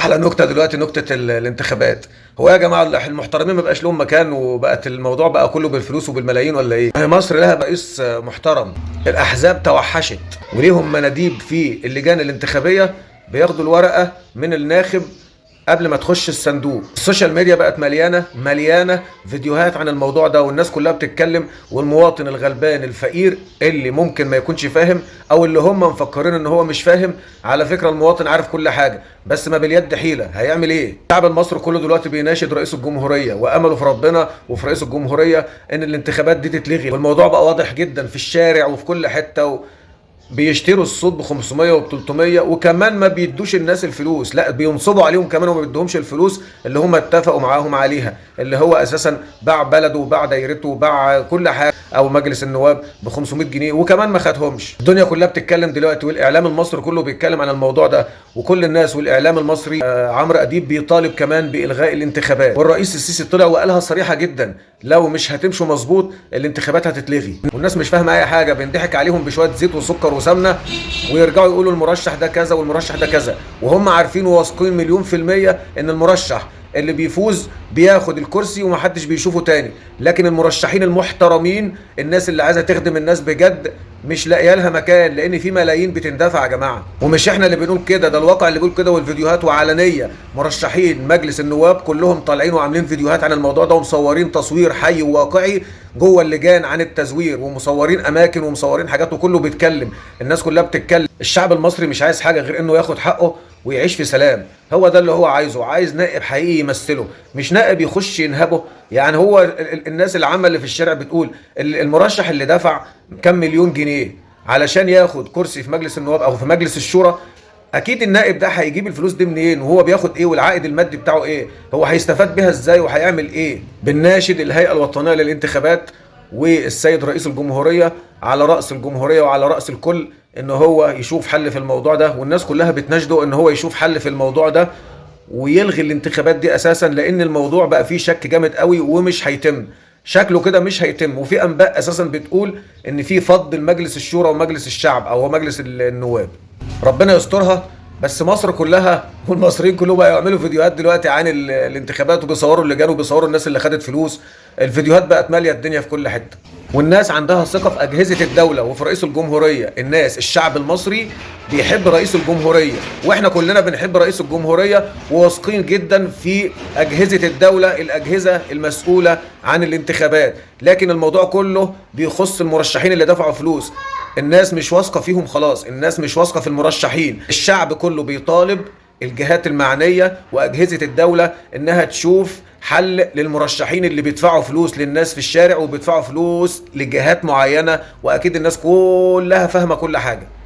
احلى نكتة دلوقتي نكتة الانتخابات. هو يا جماعة المحترمين ما بقاش لهم مكان، وبقت الموضوع بقى كله بالفلوس وبالملايين ولا ايه؟ مصر لها رئيس محترم. الاحزاب توحشت وليهم مناديب في اللجان الانتخابية بياخدوا الورقة من الناخب قبل ما تخش الصندوق. ال social media بقت مليانة مليانة فيديوهات عن الموضوع ده، والناس كلها بتتكلم، والمواطن الغلبان الفقير اللي ممكن ما يكونش فاهم او اللي هم مفكرين ان هو مش فاهم، على فكرة المواطن عارف كل حاجة، بس ما باليد حيله، هيعمل ايه؟ الشعب المصري كله دلوقتي بيناشد رئيس الجمهورية، وامله في ربنا وفي رئيس الجمهورية ان الانتخابات دي تتلغي. والموضوع بقى واضح جدا في الشارع وفي كل حتة بيشتروا الصوت ب 500 وب 300، وكمان ما بيدوش الناس الفلوس، لا بينصبوا عليهم كمان وما بيدوهمش الفلوس اللي هم اتفقوا معاهم عليها، اللي هو اساسا باع بلده وباع دايرته وباع كل حاجة او مجلس النواب ب 500 جنيه وكمان ما خدهمش. الدنيا كلها بتتكلم دلوقتي، والاعلام المصري كله بيتكلم عن الموضوع ده، وكل الناس والاعلام المصري. عمرو اديب بيطالب كمان بالغاء الانتخابات، والرئيس السيسي طلع وقالها صريحه جدا، لو مش هتمشوا مظبوط الانتخابات هتتلغي. والناس مش فاهمه اي حاجة، بينضحك عليهم بشوية زيت وسكر وسمنه، ويرجعوا يقولوا المرشح ده كذا والمرشح ده كذا، وهم عارفين وواثقين 1,000,000% ان المرشح اللي بيفوز بياخد الكرسي ومحدش بيشوفه تاني. لكن المرشحين المحترمين، الناس اللي عايزه تخدم الناس بجد، مش لاقيه لها مكان، لان في ملايين بتندفع يا جماعة. ومش احنا اللي بنقول كده، ده الواقع اللي بيقول كده، والفيديوهات وعلنيه. مرشحين مجلس النواب كلهم طالعين وعاملين فيديوهات عن الموضوع ده، ومصورين تصوير حي وواقعي جوه اللجان عن التزوير، ومصورين اماكن ومصورين حاجات، وكله بيتكلم، الناس كلها بتتكلم. الشعب المصري مش عايز حاجة غير انه ياخد حقه ويعيش في سلام، هو ده اللي هو عايزه. عايز نائب حقيقي يمثله، مش نائب يخش ينهبه. يعني هو الناس العامة اللي في الشارع بتقول المرشح اللي دفع كم مليون جنيه علشان ياخد كرسي في مجلس النواب او في مجلس الشورى، اكيد النائب ده هيجيب الفلوس دي منين؟ وهو بياخد ايه؟ والعائد المادي بتاعه ايه؟ هو هيستفاد بيها ازاي؟ وهيعمل ايه؟ بنناشد الهيئة الوطنية للانتخابات والسيد رئيس الجمهورية على رأس الجمهورية وعلى رأس الكل ان هو يشوف حل في الموضوع ده، والناس كلها بتناشده ان هو يشوف حل في الموضوع ده ويلغي الانتخابات دي اساسا، لان الموضوع بقى فيه شك جامد قوي ومش هيتم، شكله كده مش هيتم. وفي انباء اساسا بتقول ان في فض لمجلس الشورى ومجلس الشعب او هو مجلس النواب. ربنا يسترها. بس مصر كلها والمصريين كلهم بقى يعملوا فيديوهات دلوقتي عن الانتخابات، وبيصوروا اللجان وبيصوروا الناس اللي خدت فلوس. الفيديوهات بقت ماليه الدنيا في كل حتة، والناس عندها ثقة في اجهزة الدولة وفي رئيس الجمهورية. الناس، الشعب المصري بيحب رئيس الجمهورية، واحنا كلنا بنحب رئيس الجمهورية، وواثقين جدا في اجهزة الدولة، الاجهزة المسؤولة عن الانتخابات. لكن الموضوع كله بيخص المرشحين اللي دفعوا فلوس. الناس مش واثقة فيهم خلاص، الناس مش واثقة في المرشحين. الشعب كله بيطالب الجهات المعنية واجهزة الدولة انها تشوف حل للمرشحين اللي بيدفعوا فلوس للناس في الشارع وبيدفعوا فلوس لجهات معينة، واكيد الناس كلها فاهمه كل حاجة.